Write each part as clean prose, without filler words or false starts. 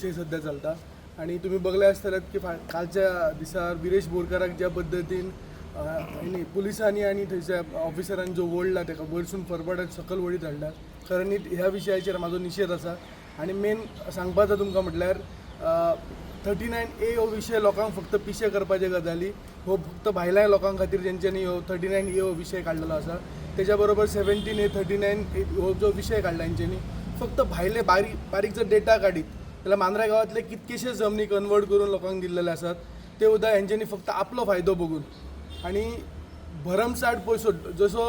विशय सध्या चलता आनी तुमी बगले आसतलेत की कालच्या दिसा विरेश बोरकाराक ज्या पद्दतीन न्ही पुलिसांनी आनी थंयच्या ऑफिसरांनी जो ओडला ताका वयरसून फरफटत सकयल वडीत हाडला. खऱ्यांनी ह्या विशयाचेर म्हाजो निशेध आसा. आनी मेन सांगपाचो तुमकां म्हटल्यार 39A हो विशय लोकांक फक्त पिशे करपाचे गजाली, हो फक्त भायल्या लोकां खातीर तेंच्यांनी हो 39A हो विशय काडलेलो आसा. तेज्या बरोबर 17A, 39A हो जो विशय काडला हेंच्यांनी फक्त भायले बारीक बारीक जर डेटा काडीत जाल्यार मांद्रा गांवांतले कितकेशे जमनी कन्वर्ट करून लोकांक दिल्लेले आसात. ते सुद्दां हेंच्यांनी फक्त आपलो फायदो बघून आनी भरमसाठ पयसो, जसो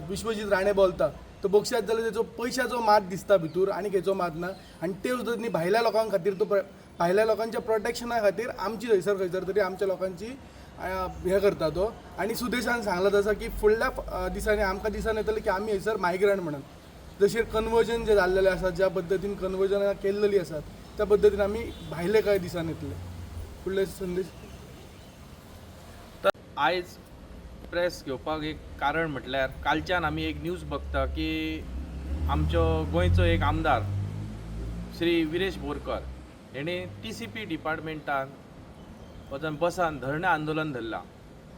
विश्वजीत राणे बोलता तो बक्षात जाल्यार तेचो पयशाचो मात दिसता भितूर आनी खंयचो मात ना. आनी ते सुद्दां न्ही भायल्या लोकां खातीर, तो भायल्या लोकांच्या प्रोटेक्शना खातीर आमची थंयसर खंयसर तरी आमच्या लोकांची हें करता तो. आनी सुदेशान सांगलां तसो की फुडल्या दिसांनी आमकां दिसान येतलें की आमी हयसर मायग्रंट म्हणून, जशें कन्वर्जन जें जाल्लेलें आसा, ज्या पद्दतीन कन्वर्जनां केल्लेलीं आसात त्या पद्दतीन आमी भायले कांय दिसान येतले. फुडले संदेश. तर आयज प्रेस घेवपाक एक कारण म्हटल्यार कालच्यान आमी एक न्यूज बघता की आमचो गोंयचो एक आमदार श्री विरेश बोरकर हेणें TCP डिपार्टमेंटान वचून बसान धरणें आंदोलन धरलां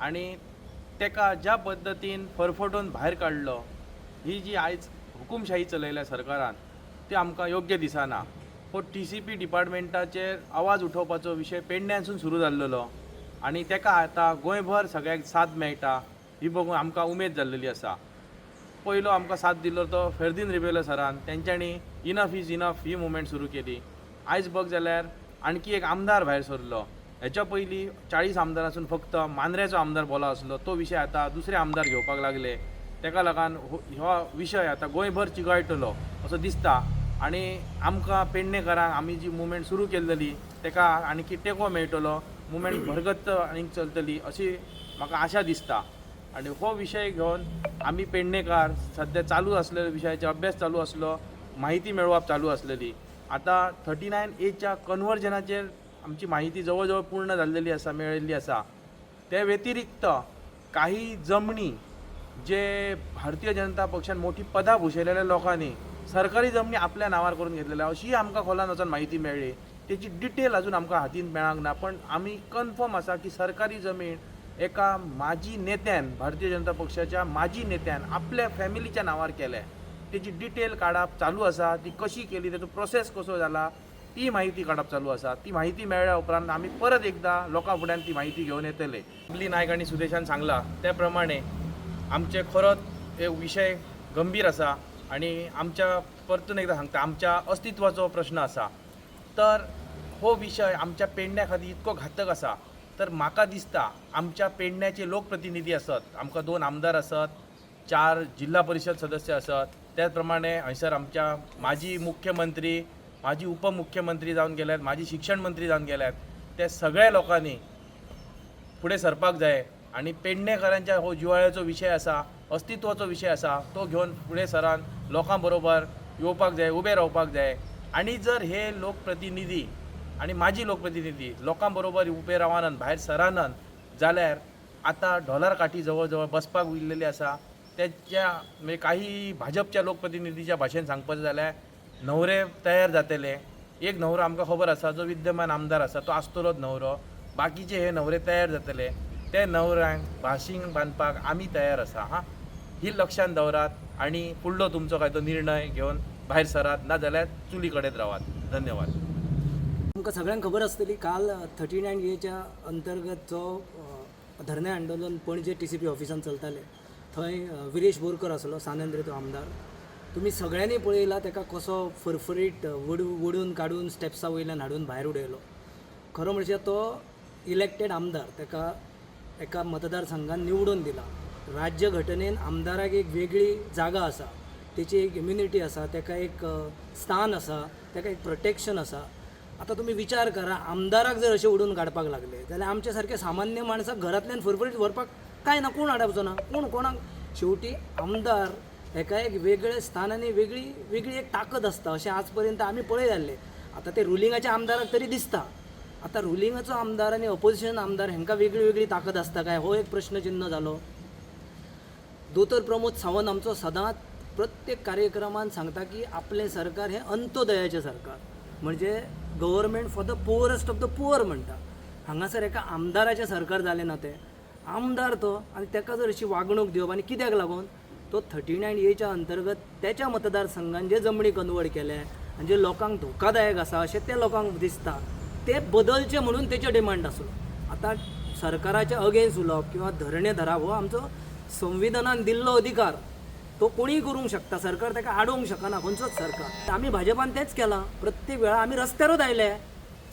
आनी तेका ज्या पद्दतीन फरफटून भायर काडलो, ही जी आयज हुकुमशाही चलयल्या सरकारान ती आमकां योग्य दिसना. हो TCP डिपार्टमेंटाचेर आवाज उठोवपाचो विशय पेडण्यासून सुरू जाल्लेलो आनी तेका आतां गोंयभर सगळ्याक साथ मेळटा ही बघून आमकां उमेद जाल्लेली आसा. पयलो आमकां साथ दिलो तो फेर्दीन रिबेलो सरान, तेंच्यांनी enough is enough he movement सुरू केली. आयज बघ जाल्यार आणखी एक आमदार भायर सरलो. हेच्या पयलीं 40 आमदार आसून फक्त मांद्र्याचो आमदार बोलो आसलो, तो विशय आतां दुसरे आमदार घेवपाक लागले. तेका लागून हो विशय आतां गोंयभर चिघळटलो असो दिसता आनी आमकां पेडणेकारांक आमी जी मुवमेंट सुरू केल्लेली तेका आणखी तेंको मेळटलो, मुवमेंट भरगच्च आनीक चलतली अशी म्हाका आशा दिसता. आनी हो विशय घेवन आमी पेडणेकार सद्या चालू आसलेल्या विशयाचो अभ्यास चालू आसलो, माहिती मेळोवप चालू आसलेली. आतां 39Aच्या कन्वर्जनाचेर आमची माहिती जवळ जवळ पूर्ण जाल्लेली आसा, मेळिल्ली आसा. ते व्यतिरिक्त काही जमनी जे भारतीय जनता पक्षान मोठी पदां भुशयलेल्या लोकांनी सरकारी जमनी आपल्या नांवार करून घेतलेल्या अशीय आमकां खोलान वचून माहिती मेळ्ळी. तेची डिटेल अजून आमकां हातीन मेळांक ना, पण आमी कन्फर्म आसा की सरकारी जमीन एका माजी नेत्यान, भारतीय जनता पक्षाच्या माजी नेत्यान आपल्या फॅमिलीच्या नांवार केल्या. तेची डिटेल काडप चालू आसा, ती कशी केली, तेचो प्रोसेस कसो जाला ती माहिती काडप चालू आसा. ती माहिती मेळ्ळ्या उपरांत आमी परत एकदां लोकां फुड्यान ती माहिती घेवन येतले. बबली नायक आनी सुदेशान सांगला त्या प्रमाणे आमचे खरोच एक विशय गंभीर आसा आनी आमच्या, परतून एकदां सांगता, आमच्या अस्तित्वाचो प्रश्न आसा. तर हो विशय आमच्या पेडण्या खातीर इतको घातक आसा, तर म्हाका दिसता आमच्या पेडण्याचे लोकप्रतिनिधी आसत, आमकां 2 आमदार आसत, 4 जिल्हा परिशद सदस्य आसत, त्याच प्रमाणे हयसर आमच्या माजी मुख्यमंत्री, माजी उपमुख्यमंत्री जावन गेल्यात, माजी शिक्षण मंत्री जावन गेल्यात, ते सगळ्या लोकांनी फुडें सरपाक जाय आनी पेडणेकारांच्या हो जिवाळ्याचो विशय आसा, अस्तित्वाचो विशय आसा, तो घेवन फुडें सरान लोकां बरोबर येवपाक जाय, उबें रावपाक जाय. आनी जर हे लोकप्रतिनिधी आनी माजी लोकप्रतिनिधी लोकां बरोबर उबे रावनात, भायर सरानात जाल्यार आतां ढोलार काठी जवळ जवळ बसपाक उरलेली आसा. तेच्या म्हणजे काही भाजपच्या लोकप्रतिनिधीच्या भाशेन सांगपाचें जाल्यार न्हवरे तयार जातले. एक न्हवरो आमकां खबर आसा, जो विद्यमान आमदार आसा तो आसतलोच न्हवरो, बाकीचे हे न्हवरे तयार जातले. ते न्हवऱ्यांक भाशींग बांदपाक आमी तयार आसा. हां, ही लक्षांत दवरात आनी फुडलो तुमचो काय तो निर्णय घेवन भायर सरात, ना जाल्यार चुली कडेन रावात. धन्यवाद. तुमकां सगळ्यांक खबर आसतली, काल 39Aच्या अंतर्गत जो धरणे आंदोलन पणजे TCP ऑफिसान चलतालें थंय विरेश बोरकर आसलो, सान आंद्रेचो आमदार. तुमी सगळ्यांनी पळयला ताका कसो फरफरीत वडून काडून स्टेप्सा वयल्यान हाडून भायर उडयलो. खरो म्हणजे तो इलेक्टेड आमदार, ताका एका मतदारसंघान निवडून दिला. राज्य घटनेन आमदाराक एक वेगळी जागा आसा, तेची एक इम्युनिटी आसा, ताका एक स्थान आसा, ताका एक प्रोटेक्शन आसा. आतां तुमी विचार करा, आमदाराक जर अशें उडून काडपाक लागले जाल्यार आमच्या सारक्या सामान्य माणसाक घरांतल्यान फरफरीत व्हरपाक कांय ना, कोण आडावचो ना, कोण कोणाक. शेवटी आमदार हेका एक वेगळें स्थान आनी वेगळी वेगळी एक ताकद आसता अशें आज पर्यंत आमी पळयत आसले. आतां ते रुलिंगाच्या आमदाराक तरी दिसता. आतां रुलिंगाचो आमदार आनी अपोजिशन आमदार हेंकां वेगळी वेगळी ताकद आसता काय, हो एक प्रश्नचिन्ह जालो. दोतोर प्रमोद सावंत आमचो सदांच प्रत्येक कार्यक्रमान सांगता की आपलें सरकार हें अंत्योदयाचें सरकार, म्हणजे Government for the poorest of the poor म्हणटा. हांगासर एका आमदाराचें सरकार जालें ना, तें आमदार तो आनी ताका जर अशी वागणूक दिवप आनी कित्याक लागून तो 39 एच्या अंतर्गत त्याच्या मतदारसंघान जे जमणी कन्वर्ट केले आनी जे लोकांक धोकादायक आसा अशें ते लोकांक दिसता ते बदलचे म्हणून तेचे डिमांड आसलो. आतां सरकाराच्या अगेन्स्ट उलोवप किंवा धरणे धरप हो आमचो संविधानान दिल्लो अधिकार, तो कोणीय करूंक शकता, सरकार ताका आडोवंक शकना खंयचोच सरकार. आमी भाजपान तेंच केलां, प्रत्येक वेळा आमी रस्त्यारूच आयले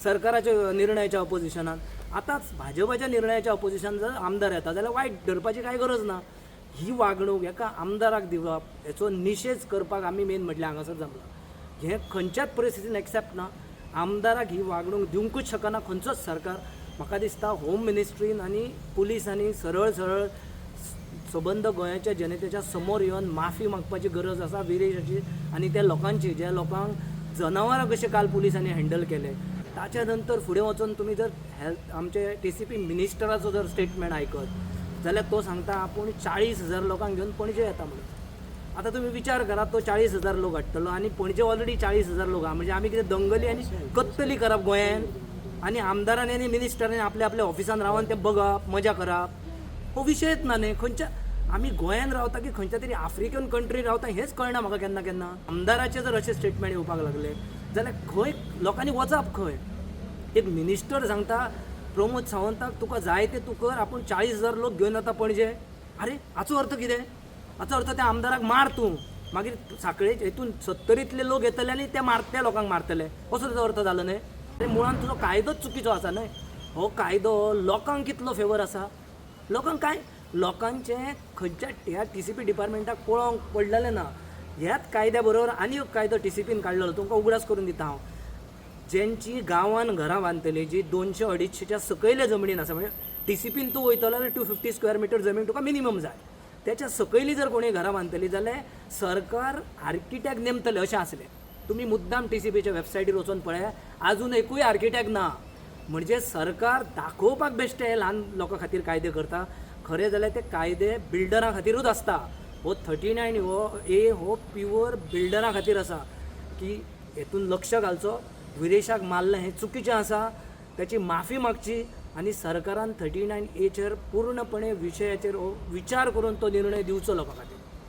सरकाराच्या निर्णयाच्या ऑपोजिशनान. आतांच भाजपाच्या निर्णयाच्या ऑपोजिशन जर आमदार येता जाल्यार वायट धरपाची कांय गरज ना. ही वागणूक एका आमदाराक दिवप हेचो निशेध करपाक आमी मेन म्हटल्यार हांगासर जमला. हें खंयच्याच परिस्थितीन एक्सेप्ट ना, आमदाराक ही वागणूक दिवंकूच शकना खंयचोच सरकार. म्हाका दिसता होम मिनिस्ट्रीन आनी पुलिसांनी सरळ सरळ सबंद गोंयाच्या जनतेच्या समोर येवन माफी मागपाची गरज आसा विरेशाची आनी त्या लोकांची ज्या लोकांक जनावरां कशें काल पुलिसांनी हँडल केले. ताच्या नंतर फुडें वचून तुमी जर हेल्थ आमचे टीसीपी मिनिस्टराचो जर स्टेटमेंट आयकत जाल्यार तो सांगता आपूण 40,000 लोकांक घेवन पणजे येता म्हणून. आतां तुमी विचार करा, तो 40,000 लोक हाडटलो आनी पणजे ऑलरेडी 40,000 लोक आहा, म्हणजे आमी कितें दंगली आनी कत्तली करप गोंयान आनी आमदारांनी आनी मिनिस्टरांनी आपल्या आपल्या ऑफिसान रावन तें बघप मजा करप हो विशयच ना न्ही. खंयच्या आमी गोंयान रावता की खंयच्या तरी आफ्रिकन कंट्री रावता हेंच कळना म्हाका केन्ना केन्ना. आमदाराचे जर अशें स्टेटमेंट येवपाक लागले जाल्यार खंय लोकांनी वचप खंय? एक मिनिस्टर सांगता प्रमोद सावंताक तुका जाय तें तूं कर, आपूण 40,000 लोक घेवन येता पणजे. आरे हाचो अर्थ कितें? हाचो अर्थ त्या आमदाराक मार तूं, मागीर साखळे हेतून सत्तरींतले लोक येतले आनी ते मार त्या लोकांक मारतले असो ताचो अर्थ जालो न्हय. आनी मुळान तुजो कायदोच चुकीचो आसा न्हय. हो कायदो लोकांक कितलो फेवर आसा, लोकांक कांय लोकांचें खंयच्या ह्या टीसीपी डिपार्टमेंटाक पळोवंक पडलेलें ना. ह्याच कायद्या बरोबर आनी एक कायदो टीसीपीन काडलेलो, तुमकां उगडास करून दिता हांव. जेंची गांवान घरां बांदतली जी 200 250च्या सकयल्या जमनीन आसा, म्हणजे टीसीपीन तूं वयतलो जाल्यार 250 स्क्वेअर मिटर जमीन तुका मिनिमम जाय, त्याच्या सकयली जर कोणी घरां बांदतली जाल्यार सरकार आर्किटेक्ट नेमतले अशें आसलें. तुमी मुद्दाम टीसीपीच्या वेबसायटीर वचोन पळयात, आजून एकूय आर्किटेक्ट ना. म्हणजे सरकार दाखोवपाक बेश्टें ल्हान लोकां खातीर कायदे करता, खरें जाल्यार ते कायदे बिल्डरां खातीरूच आसता. हो 39 हो ए हो प्युअर बिल्डरां खातीर आसा की हेतून लक्ष घालचो. विरेशाक मारलें हें चुकीचें आसा, ताची माफी मागची आनी सरकारान 39 एचेर पूर्णपणे विशयाचेर हो विचार करून तो निर्णय दिवचो लोकां खातीर.